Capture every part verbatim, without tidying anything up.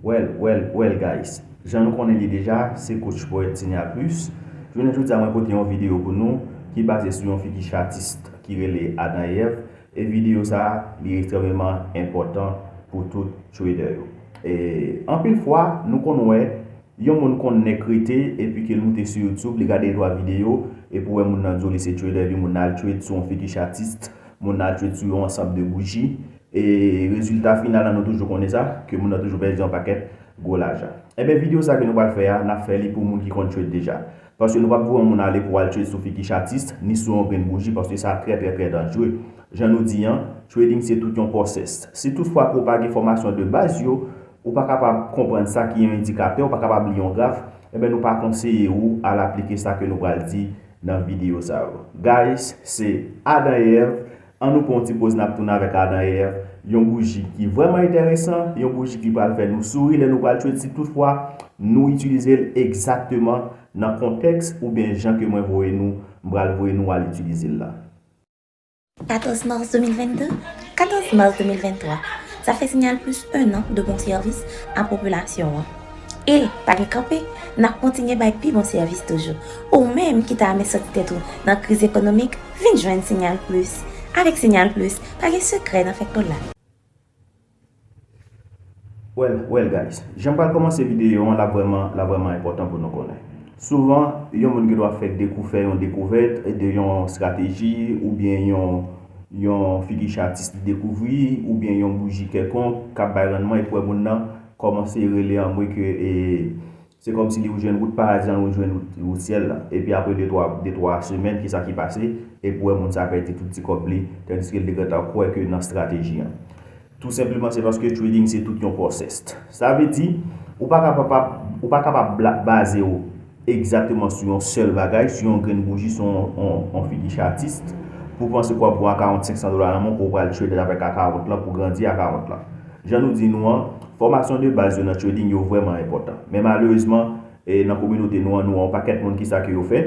Well, well, well, guys. Jan nou konnen li deja, se coach Poète Signal Plus. Jounen jodi a, mwen pote yon videyo pou nou ki baze sou yon figi chatis ki rele Adan e Èv. E videyo sa a, li ekstrèmeman enpòtan pou tout trader yo. E anpil fwa, nou konn wè yon moun konn nèk rete epi ke l moute sou YouTube, li gade de twa videyo, epi w wè moun nan di w li se trader, epi moun nan al trade sou yon figi chatis, moun nan al trade sou yon ansanm de bouji. E rezilta final la, nou toujou konnen sa, ke moun nan toujou pèdi yon pakèt gwo lajan. Enben, videyo sa ke nou pral fè a, n ap fè li pou moun ki konn trade deja. Paske nou p ap voye yon moun ale pou al trade sou figi chatis, ni sou yon grenn bouji, paske sa trè, trè, trè danjere. Jan nou di an, trading se tout yon process. Si toutfwa ke w pa gen fòmasyon de baz yo, ou pa kapab konprann sa ki yon endikatè, ou pa kapab li yon graf, enben, nou pa konseye ou al aplike sa ke nou pral di nan videyo sa yo. Guys, se Adan e Èv. Ann nou pran yon ti poz, n ap tounen avèk Adan e Èv. Yon bouji ki vrèman enteresan, yon bouji ki pral fè nou souri lè nou pral trade si toutfwa nou itilize l egzakteman nan kontèks oubyen jan ke mwen voye nou, m pral voye nou al itilize l la. Katòz mas de mil venn de, katòz mas de mil venn twa, sa fè Signal Plus un an de bon sèvis a popilasyon an. E, pa gen kanpe, n ap kontinye bay pi bon sèvis toujou. Ou menm ki ta renmen sòti tèt ou nan kriz ekonomik, vin jwenn Signal Plus. Avèk Signal Plus, pa gen sekrè nan fè kòl la. Well, well, guys, jan m pral kòmanse videyo an, l ap vrèman, l ap vrèman enpòtan pou nou konnen. Souvan, yon moun gen dwa fè dekou-, fè yon dekouvèt de yon estrateji oubyen yon, yon figi chatis li dekouvri oubyen yon bouji kèlkonk k ap bay rannman epi w wè moun nan kòmanse rele anmwe ke e, se kòmsi li jwenn wout paradi an, li jwenn wout, wout syèl la. Epi apre de twa, de twa semèn, kisa ki pase? Epi w wè moun sa pèdi tout ti kòb li, tandiske li te gentan kwè ke nan estrateji an. Tou senpleman, se paske trading se tout yon process. Sa vle di, ou pa kapab, ou pa kapab bla-, baze w egzakteman sou yon sèl bagay, sou yon grenn bouji, sou yon, yon, yon figi chatis, pou w panse ke w ap pran karant, senk san dola nan men w, ke w pral trade avèk A karant lan, pou grandi A karant lan. Jan nou di nou an, fòmasyon de baz yo nan trading yo vrèman enpòtan. Men malerezman, e nan kominote nou an, nou wè yon pakèt moun kisa ke yo fè.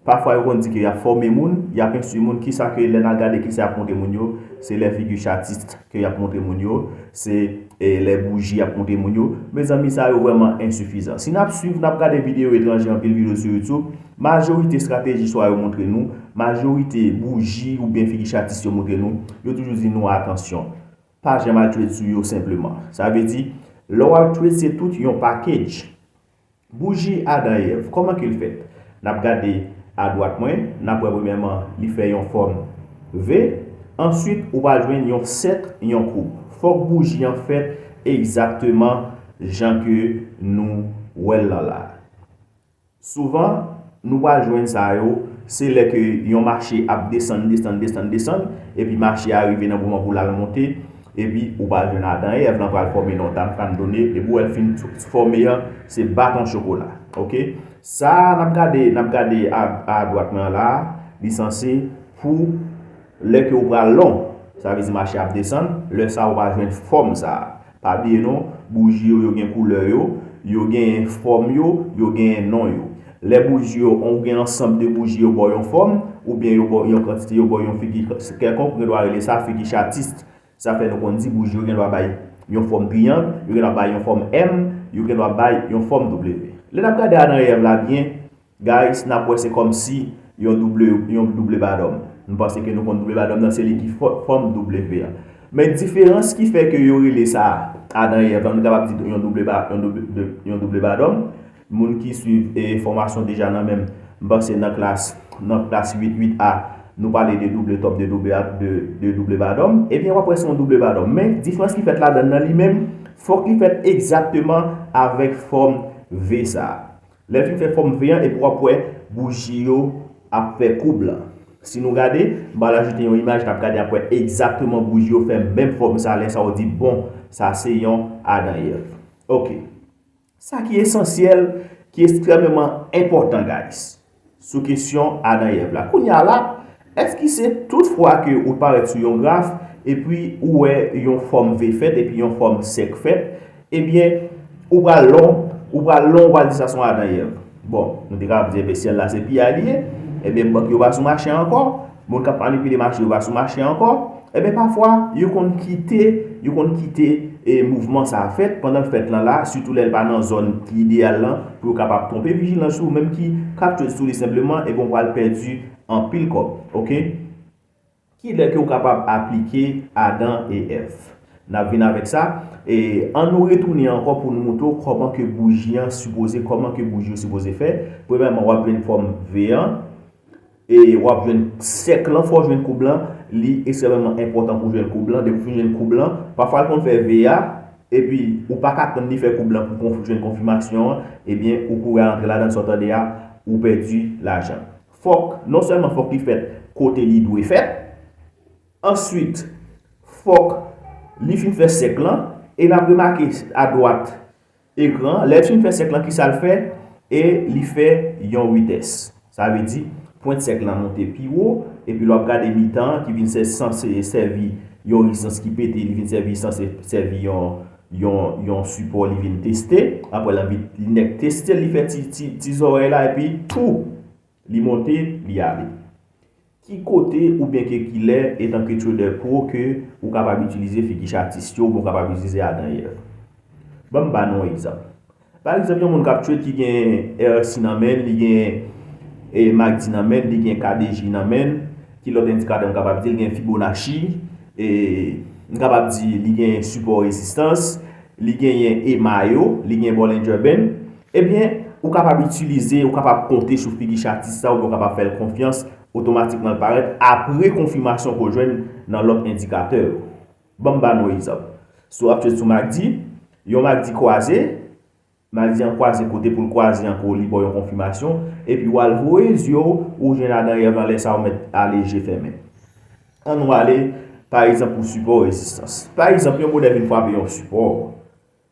Pafwa yo konn di ke y ap fòme moun, y ap enstwi moun, kisa ke lè n al gade kisa y ap montre moun yo, se lè figi chatis ke y ap montre moun yo, se e, lè bouji y ap montre moun yo. Mezanmi, sa yo vrèman ensifizan. Si n ap swiv, n ap gade videyo etranje, anpil videyo sou YouTube, majorite estrateji swa yo montre nou, majorite bouji oubyen figi chatis yo montre nou, yo toujou di nou atansyon. Pa janm al trade sou yo senpleman. Sa vle di, lè w ap trade, se tout yon package. Bouji Adan e Èv, kòman ke l fèt? N ap gade adwat mwen, n ap wè premyèman, li fè yon fòm V. Answit, ou pral jwenn yon sèk, yon koub. Fòk bouji an fèt egzakteman jan ke nou wè l lan la. Souvan, nou pral jwenn sa yo, se lè ke yon mache ap desann, desann, desann, desann, epi mache a rive nan moman pou l al monte, epi ou pral jwenn Adan e Èv lan pral fòme nan yon time frame done, epi w wè l fin fòme an, se baton chokola. Oke? Sa a, n ap gade, n ap gade a, a dwat mwen an la a, li sanse pou lè ke w pral long, sa vle di mache ap desann, lè sa a ou pral jwenn fòm sa a. Pa bliye non, bouji yo, yo gen koulè yo, yo gen fòm yo, yo gen non yo. Lè bouji yo, ou gen ansanm de bouji yo ba w yon fòm, oubyen yo ba w yon kantite, yo ba w yon figi kèlkonk, ou gen dwa rele sa figi chatis. Sa fè nou konn di bouji yo gen dwa bay yon fòm triyang, yo gen dwa bay yon fòm M, yo gen dwa bay yon fòm W. Lè n ap gade Adan e Èv la byen, guys, n ap wè se kòmsi yon double, yon double bottom. M panse ke nou konn double bottom nan, se li ki fò-, fòm W a. Men diferans ki fè ke yo rele sa Adan e Èv lan, nou kapab di yon double ba-, yon double, de, yon double bottom. Moun ki swiv e, fòmasyon deja nan men m, m panse nan klas, nan klas uit, uit A, nou pale de double top, de double a, de, de double bottom. Ebyen, w ap wè se yon double bottom. Men, diferans ki fèt ladan l nan li menm, fòk li fèt egzakteman avèk fòm V sa a. Lè l fin fè fòm V an, epi w ap wè bouji yo ap fè koub lan. Si nou gade, m pral ajoute yon imaj, n ap gade, n ap wè egzakteman bouji yo fè menm fòm sa a, lè sa a w di, bon, sa se yon Adan e Èv. Oke. Sa ki esansyèl, ki ekstrèmeman enpòtan, guys, sou kesyon Adan e Èv la. Kounye a la, èske se tout fwa ke ou parèt sou yon graf, epi ou wè yon fòm V fèt, epi yon fòm sèk fèt, ebyen, ou pral long, ou pral long, ou pral di sa se yon Adan e Èv? Bon, nou te kapab di, ebyen, syèl la se piyay li ye, ebyen, bank yo pa sou mache ankò, moun k ap manipile mache yo pa sou mache ankò, ebyen, pafwa, yo konn kite, yo konn kite e mouvman sa a fèt, pandan l fèt lan la, sitou lè l pa nan zòn ki ideyal lan, pou yo kapab twonpe vijilans ou, menm ki k ap trade sou li senpleman, ebyen w pral pèdi anpil kòb, oke? Kilè ke w kapab aplike Adan e Èv? N ap vin avèk sa, e ann nou retounen ankò pou nou montre w kòman ke bouji an sipoze, kòman ke bouji yo sipoze fè. Premyèman, w ap jwenn fòm V an, e w ap jwenn sèk lan, fò w jwenn koub lan, li ekstrèmeman enpòtan pou w jwenn koub lan. Depi w fin jwenn koub lan, pafwa l konn fè V a, epi ou pa ka tann li fè koub lan pou w jwenn konfimasyon an, ebyen, ou kouri al antre ladan l, sa w tande a, ou pèdi lajan. Fòk, non sèlman fòk li fèt kote li dwe fèt, answit, fòk li fin fè sèk lan, e n ap remake adwat ekran, lè l fin fè sèk lan, kisa l fè? E li fè yon witès. Sa vle di, pwent sèk lan monte pi wo, epi lè w ap gade mitan an ki vin sè- sanse sèvi yon rezistans ki pete, li vin sèvi sanse sèvi yon, yon, yon sipò, li vin teste. Apre l anvi, li nèk teste l, li fè ti, ti, ti zòrèy la, epi tou, li monte, li ale. Ki kote oubyen ke kilè, etanke trader pro, ke ou kapab itilize figi chatis yo, oubyen ou kapab itilize Adan e Èv? Ban m ba nou yon egzanp. Pa egzanp, yon moun k ap trade ki gen R S I nan men l, li gen, e, MACD nan men l, li gen K D J nan men l, ki lòt endikatè m kapab di l, gen Fibonacci, e, m kapab di li gen sipò rezistans, li genyen ema yo, li gen Bollinger Band, ebyen, ou kapab itilize, ou kapab konte sou figi chatis sa, oubyen ou kapab fè l konfyans, otomatikman l parèt apre konfimasyon ke w jwenn nan lòt endikatè yo. Ban m ba nou egzanp. Si w ap trade sou MACD, yon MACD kwaze, MACD an kwaze kote pou l kwaze ankò, li ba w yon konfimasyon, epi w al voye zye w, ou jwenn Adan e Èv lan, lè sa a ou mèt ale je fèmen. Ann nou ale, pa egzanp, pou sipò rezistans. Pa egzanp, yon modèl vin frape yon sipò.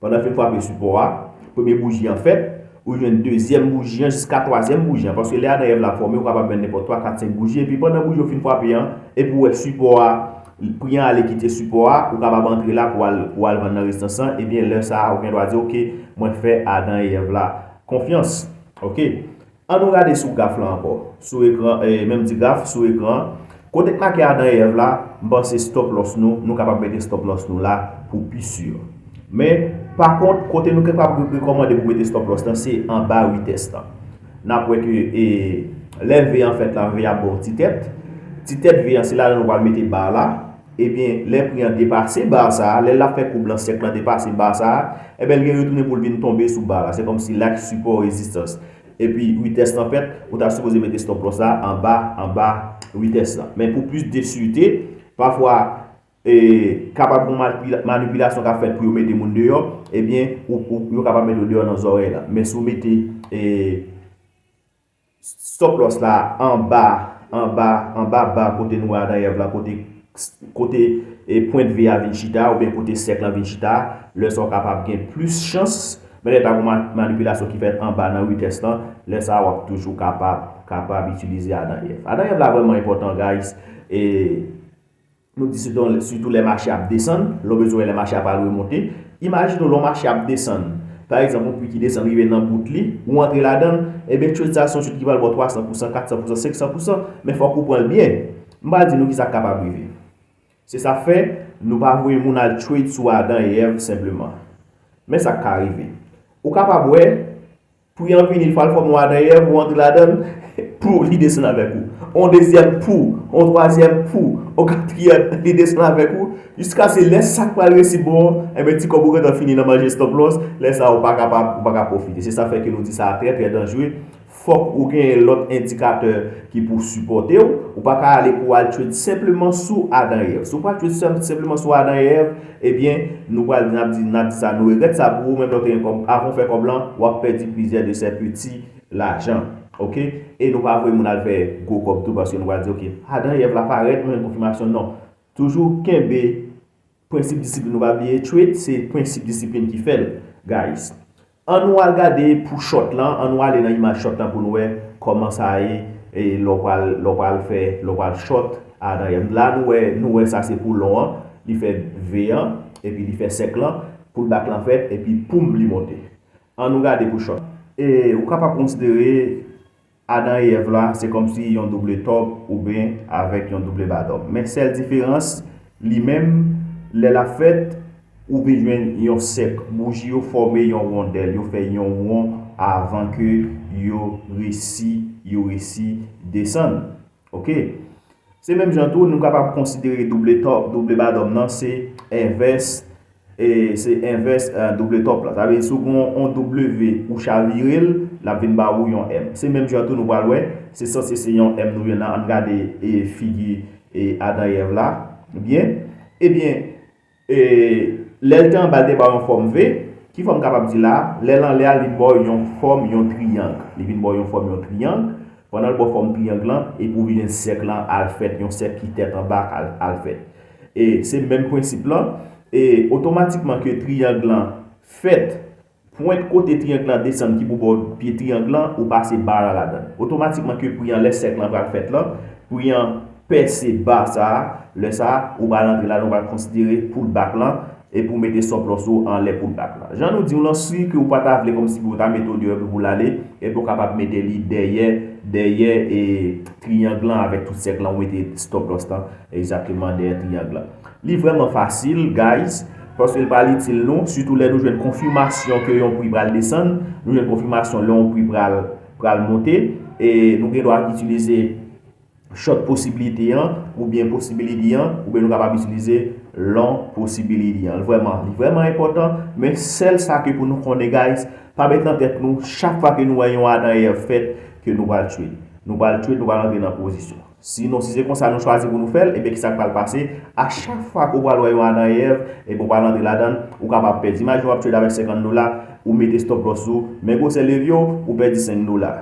Pandan l fin frape sipò a, premye bouji an fèt, ou jwenn dezyèm bouji an jiska twazyèm bouji an. Paske lè Adan e Èv la fòme, ou kapab jwenn nenpòt twa, kat, senk bouji. Epi pandan bouji yo fin frape an, epi ou wè sipò a, pri an ale kite sipò a, ou kapab antre la pou al, pou al vann nan rezistans lan. Ebyen, lè sa a, ou gen dwa di, oke, mwen fè Adan e Èv la konfyans. Oke? Ann nou gade sou graf la ankò. Sou ekran, e, menm ti graf, sou ekran. Kote k make Adan e Èv la, m panse stop loss nou, nou kapab mete stop loss nou la pou pi si. Men, pa kont, kote nou kapab re- rekòmande pou mete stop loss lan, se anba witès lan. N ap wè ke, e, lè V an fèt la, V a ba w ti tèt. Ti tèt V an, se la nou pral mete ba la. Ebyen, lè pri an depase ba sa a, lè l ap fè koub lan sèk lan depase ba sa a, ebyen, l gen retounen pou l vin tonbe sou ba la. Se kòmsi la ki sipò rezistans. Epi, witès lan fèt, ou ta sipoze mete stop loss la anba, anba witès lan. Men pou plis de sirte, pafwa, e, kapab gon manipila- manipilasyon k ap fèt pou yo mete moun deyò, ebyen, ou, ou, yo kapab mete w deyò nan zòrèy lan. Men si w mete, e, stop loss la anba, anba, anba ba kote nou wè Adan e Èv la, kote, kote, e, pwent V a vin chita, oubyen kote sèk lan vin chita, lè sa w kapab gen plis chans, men lè ta gon ma- manipilasyon ki fèt anba nan witès lan, lè sa a w ap toujou kapab, kapab itilize Adan e Èv. Adan e Èv la vrèman enpòtan, guys, e, nou di sitou, sitou lè mache ap desann, lè w bezwen wè lè mache ap al remonte. Imajine w lè yon mache ap desann. Pa egzanp, yon pri ki desann rive nan bout li, ou antre ladan l, ebyen, trade sa se yon trade ki pral ba w twa san pou san, kat san pou san, senk san pou san, men fòk ou pran l byen. M pral di nou kisa k kapab rive. Se sa k fè, nou pa voye moun al trade sou Adan e Èv senpleman. Men sa k ka rive. Ou kapab wè, pri an vini, li pral fòme yon Adan e Èv, ou antre ladan l, pou li desann avèk ou. On dezyèm pou, on twazyèm pou, on katriyèm, li desann avèk ou, jiskaske lè sa k pral resi bon, enben, ti kòb ou gentan fini nan manje stop loss, lè sa a ou pa kapab, ou pa ka pwofite. Se sa k fè ke nou di sa trè, trè danjere. Fòk ou genyen lòt endikatè ki pou sipòte w. Ou pa ka ale pou w al trade senpleman sou Adan e Èv. Si w pral trade sen- senpleman sou Adan e Èv, ebyen, nou pral, n ap di, n ap di sa, nou regrèt sa pou ou, menm lè w te gen kòb, avan w fè kòb lan, w ap pèdi plizyè de sè peti lajan. Oke? E nou pa voye moun al fè gwo kòb tou, paske nou pral di, oke, Adan e Èv la parèt, mwen jwenn konfimasyon. Non. Toujou kenbe prensip disiplin, nou pa bliye, trade, se prensip disiplin ki fè l, guys. Ann nou al gade pou short lan, ann nou ale nan imaj short lan pou nou wè kòman sa ye, e lè w pral, lè w pral fè, lè w pral short Adan e Èv. La nou wè, nou wè sa se pou long an, li fè V an, epi li fè sèk lan, pullback lan fèt, epi poum li monte. Ann nou gade pou short. E ou kapab konsidere Adan e Èv la, se kòmsi yon double top oubyen avèk yon double bottom. Men sèl diferans, li menm, lè l ap fèt, ou vin jwenn yon sèk. Bouji yo fòme yon wondèl, yo fè yon won avan ke yo resi, yo resi desann. Ok? Se menm jan tou, nou kapab konsidere double top, double bottom nan, se envès, e se envès, eh, double top la. Sa vle di, si w gen yon W ou chavire l, l ap vin ba ou yon M. Se menm jan tou, nou pral wè, se sanse se yon M nou jwenn nan. Ann gade, e, figi, e, Adan e Èv la. Byen. Ebyen, e, lè l te anba, l te ba w yon fòm V. Ki fòm m kapab di la? Lè l anlè a, li vin ba w yon fòm, yon triyang. Li vin ba w yon fòm, yon triyang. Pandan l ba w fòm triyang lan, epi w vin jwenn sèk lan al fèt, yon sèk ki tèt anba al, al fèt. E se menm prensip lan. E otomatikman ke triyang lan fèt, pwent kote triyang lan desann ki pou ba w pye triyang lan, ou pase ba la ladan. Otomatikman ke pri an, lè sèk lan pral fèt lan, pri an pèse ba sa a, lè sa a, ou pral antre ladan, ou pral konsidere pullback lan, epi w mete stop loss ou anlè pullback lan. Jan nou di w lan, si ke ou pa ta vle kòmsi pou w ta mete w deyò epi pou l ale, epi w kapab mete li dèyè, dèyè, e, triyang lan avèk tout sèk lan, ou mete stop loss lan egzakteman dèyè triyang lan. Li vrèman fasil, guys, paske l pral itil nou, sitou lè nou jwenn konfimasyon ke yon pri pral desann, nou jwenn konfimasyon lè yon pri pral, pral monte, e nou gen dwa itilize short possibility an, oubyen possibility an, oubyen nou kapab itilize long possibility an. Vrèman, li vrèman enpòtan, men sèl sa ke pou nou konnen, guys, pa met nan tèt nou, chak fwa ke nou wè yon Adan e Èv fèt, ke nou pral trade. Nou pral trade, nou pral antre nan pozisyon. Sinon, si se konsa nou chwazi pou nou fè l, ebyen, kisa k pral pase? A chak fwa ke w pral wè yon Adan e Èv, ebyen, w pral antre ladan l, ou kapab pèdi. Imajine w ap trade avèk senkant dola, ou mete stop loss ou, men gwosè leve yo, ou pèdi senk dola.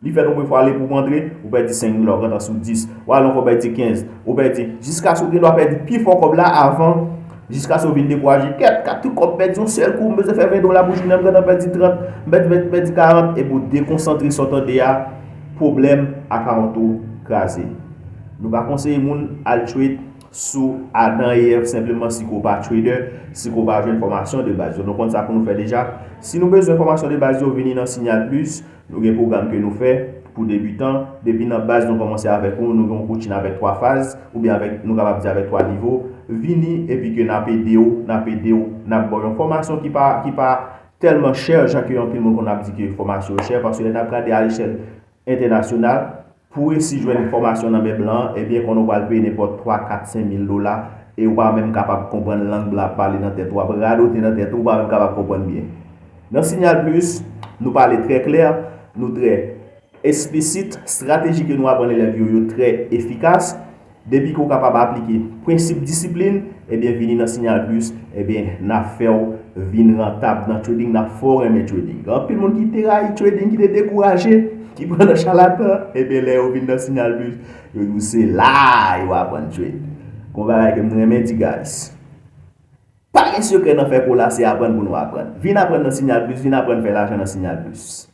Li fèt yon premye fwa, ale pou w antre, ou pèdi senk dola, ou gentan sou dis. Ou ale ankò, pèdi kenz, ou pèdi, jiskaske w gen dwa pèdi pi fò kòb la avan, jiskaske w vin dekouraje. Kèt, kat tout kòb pèdi yon sèl kou, m bezwen fè ven dola pou jounen, m gentan pèdi trant, m pèdi, pèdi, pèdi karant, epi w dekonsantre sa w tande a, pwoblèm, akawont ou kraze. Nou pa konseye moun al trade sou Adan e Èv senpleman si ke w pa trader, si ke w pa jwenn fòmasyon de baz yo. Nou konn sa pou nou fè deja. Si nou bezwen fòmasyon de baz yo, vini nan Signal Plus. Nou gen pwogram ke nou fè pou debitan. Depi nan baz nou kòmanse avèk ou, nou gen yon coaching avèk twa faz, oubyen avèk, nou kapab di avèk twa nivo. Vini epi ke n ap ede w, n ap ede w, n ap ba w yon fòmasyon ki pa, ki pa tèlman chè, jan ke anpil moun konn ap di ke fòmasyon yo chè, paske lè n ap gade a lechèl entènasyonal, pou w resi jwenn fòmasyon nan men blan an, ebyen, konnen w pral peye nenpòt twa, kat, senk mil dola, e ou pa menm kapab konprann lang blan ap pale nan tèt ou, ap radote nan tèt ou, ou pa menm kapab konprann byen. Nan Signal Plus, nou pale trè klè, nou trè eksplisit, estrateji ke nou aprann elèv yo, yo trè efikas. Depi ke w kapab aplike prensip disiplin, ebyen, vini nan Signal Plus, ebyen, n ap fè w vin rantab nan trading, n ap fè w renmen trading. Gen anpil moun ki te rayi trading, ki te dekouraje, ki pran nan chalatan, ebyen, lè yo vin nan Signal Plus, yo di w se la yo aprann trade. Gon bagay ke m renmen di, guys. Pa gen sekrè nan fè kola, se aprann pou nou aprann. Vin aprann nan Signal Plus, vin aprann fè lajan nan Signal Plus.